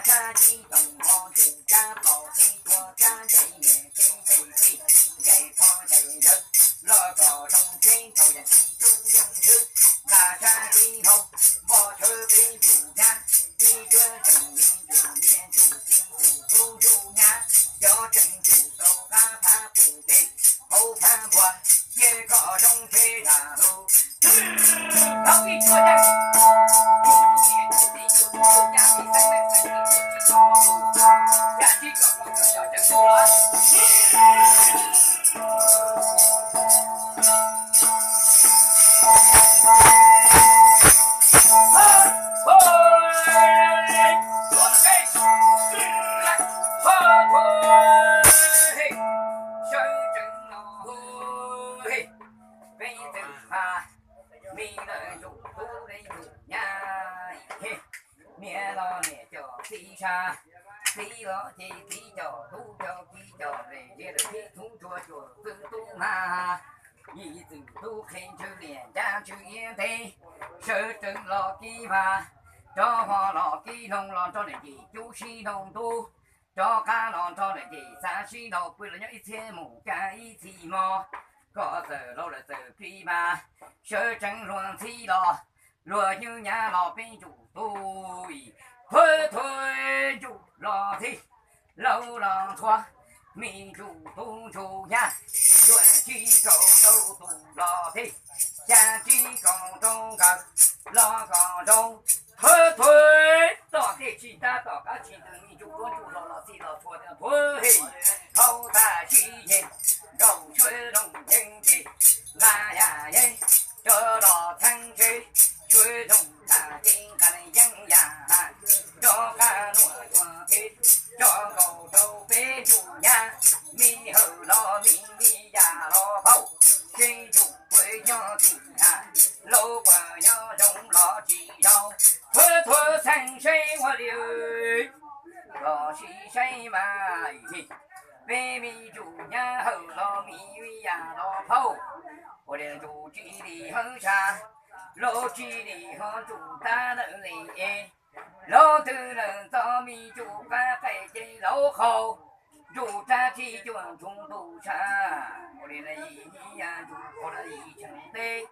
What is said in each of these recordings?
Kab tsib toom ho ntsuj kab plos tib tuag kab ncaim niam teb ncaim txiv ncaim pog ncaim yawg los kom zoo tsheb nraug yam tsis tub yeej ntxhwb nqa kab tib hau npog tshawb peb ntsuj nyab tib cuab zeem li ntsuj niam ntsuj txiv ntsuj tub ntsuj nyab cov tseem ntsuj tau qab phab pum pem hauv phab npua cia kom zoo tsheb zam lub. Thaum ib tuaj yeej Sawv tsees los, peb txwm mas, me lawm ntsuj tub le ntsuj nyab, niam los niam coj txiv sab, txiv los ces txiv coj tub coj kiv coj le ntsia lawm peb txhub ntsuag cuag txwj tub mas, yim txwm tub qhe ntswg liam ncaj ntswg iab ntev, sawv tsees los kiv vaj, rov ho los kiv noog los nrog niam ces cub sib noog ntub, rov qab los nrog niam ces xav sib nraus pw los nyob ib txhiab mus kab ib txhis hmo, kom txawm laus lawm txawm plig mas, sawv tsees luag ntxhi los, luag nywj nyab los peb ntsuj tub, thuav thuav ntsuj los thiab, laus los ntxhua, me ntsuj tub ntsuj nyab, cuaj tsib kaum rau tus los thiab, xya tsib kaum rau nkawd los kom zoo, thuav thuav tom tej tsis tab tom qab tsis ntws me ntsuj duab ntsuj hlau los txij los txhua tias thuav hej, hauv tag sib yeej, nkaus suav loog yeeb ces nqa yam yeeb, rov los txheeb tsheb, suav loog tag ces nqa yeeb yam, rov qab nuam tsuag thiab, rov nkaus rau peb ntsuj nyab, me hawm los me me yam los phauj, seb ntsuj puas nyob tim na, laus puas nyob zoo los tsis zoo, thuav thuav txheeb seb ua li, los sis seb mas, peb me ntsuj nyab hawm los me me yam los phauj, ua li ntsuj tsis li hawv sab, laus tsis li ho ntsuj tab lawm li es, laus twg lawm txog me ntsuj qab qais ces laus qhau, ntsuj rab tsis cuag ntsuj ntuj sab, ua li na yim yam ntsuj qhau na yim tseem teb,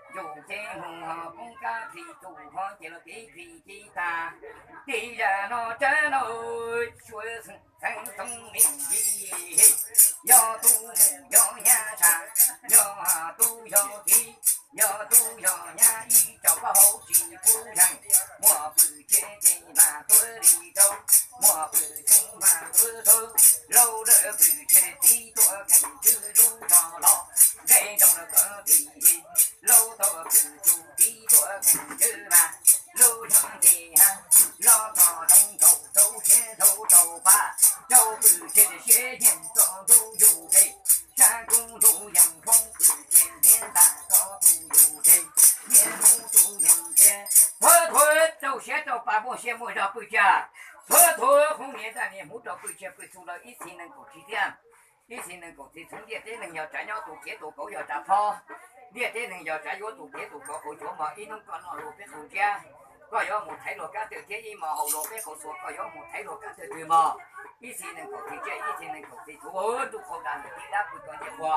ntsuj ces mus ho poob kab plhis tus ho ces los kev plhis ci tag, tim zam no tsab no suav xeeb txoov me ntsis, yog tub mus yog nyab tshaj, yog tub yog kiv, yog tub yog nyab ib tsoom pab hauv tsis pub zeeg, muaj pwm tseg ces mas tuav li rau, muaj pwm txhub mas tuav rau, laus lawm pwm tseg txiv tuaj kheej tswv lub zog los, nqe nroo lawm koj tim, laus tau pwm txhub txiv tuaj kheej tswv mas, lub zog tim ha, los txog zoo nkaus rau siab rau rau pa, rau pwm tseg siab yeej txog ntuj yus tseg, sab kub ntuj yeej poob pwm tseg ntiav ntaj txog tus yus tseg, niaj hnub tus yeej tseg, thuav thuav rau siab rau pa muaj siab muaj zog pwm tseg, thuav thuav hoob niam ntaj niam hmub rau pwm tseg pwm txhub lawm ib txhis nees nkaum tsib thiab. Ib txhis nees nkaum txhib txhub ntiaj teb neeg yog tsav nyob tus kiav tus kauv yog tsav phob, ntiaj teb neeg yog tsav yuav tus kiav tus kauv qhuav tsuav mog ib hnub koj noj luag peb qhov ntsiab, koj yuav mus thaiv luag kab twg thiab ib hmos haus luag peb qhov xuas koj yuav mus thaiv luag kab twg twg mog. Ib txhis nees nkaum txhib tsiab ib txhis nees nkaum txhib txhub ntuj qhau dag niam tij dab pw koj ncej qhua,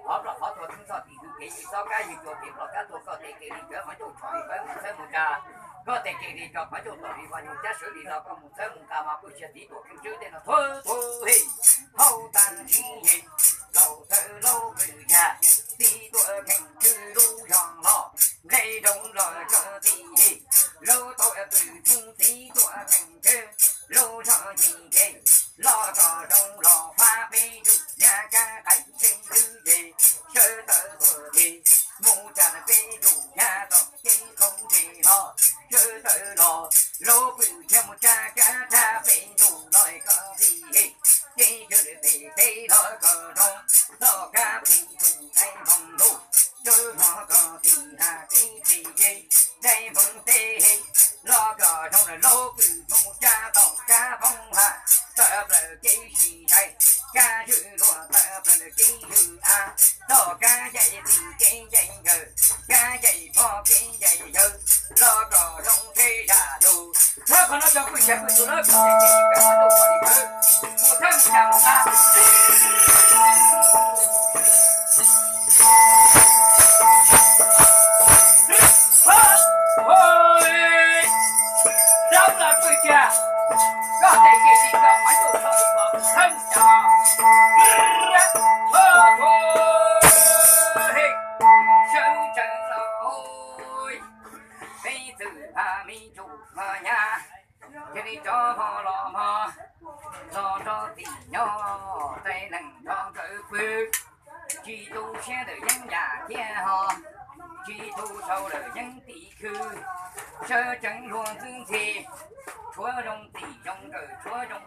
qhov ploj qhov tuag txheeb txhoj tim hwj kev yim txob kab yim tuag tim ploj kab tuag koj tes kev li cov qhov ncauj tshom li pawg mus txhawb mus tsa, koj tes kev li cov qhov ncauj tom li vaj nyoog cab sawv li los koj mus txhawb mus nqa mas pwm tseg txiv tuam kheej tswb tej no thuav thuav hej, hauj tag ntsib yej, laus txawm laus pwm yag, txiv tuam kheej tswb lub zog los, nqe zoo los koj txiv yej, laus tau pwm txhub txiv tuam kheej tswb lub zog yim kev, los kom zoo los fab peb ntsuj nyab kab qais tsheb ntxwb ces sawv tawm tuaj ces mus tsa peb ntsuj nyab tom kev qhov ntse los sawv tawm los, laus pwm tseg mus tsa kab tsa peb ntsuj los koj txiv yej, ces sawv lwm pem teb los kom zoo, txoj kab plig tus qe npoo ntuj, Tub hmov koj tim hais kev txi ces dai hmoov teb los kom zoo lawm lauj, pw mus cab tom kab poob ha, tawm plaws kev sib ntsais, kab zwm luag tawm plaws kev zwm av, txoj kab ncaim txi kev ncaim nkawm, kab ncaim phoj kev ncaim yawg, los kom zoo tej zam lug. Txhob qhov no cov pwj xya pwj tug lawv pwj xya ces kawm pab tug pom li kawg, mus thawj mus xya mus nqa. Hos, hos, sab laj pwj xya, koj tes kev txi koj qhov ncauj txhob li pom thawj mus xya. Hos, hos, sawv tsees los, peb txwm pha me ntsuj hmo nyab, cia li rov hmo los hmo, los rau tim nyob, txais neeg nrog nkawd pw. Tsis tu siab ntawm yeeb yam thiab ho, tsis tu sau lawm yeeb tim khw. Sawv tsees luag ntxwb ntxhi, tshuav zoo tim zoo nkawm, tshuav zoo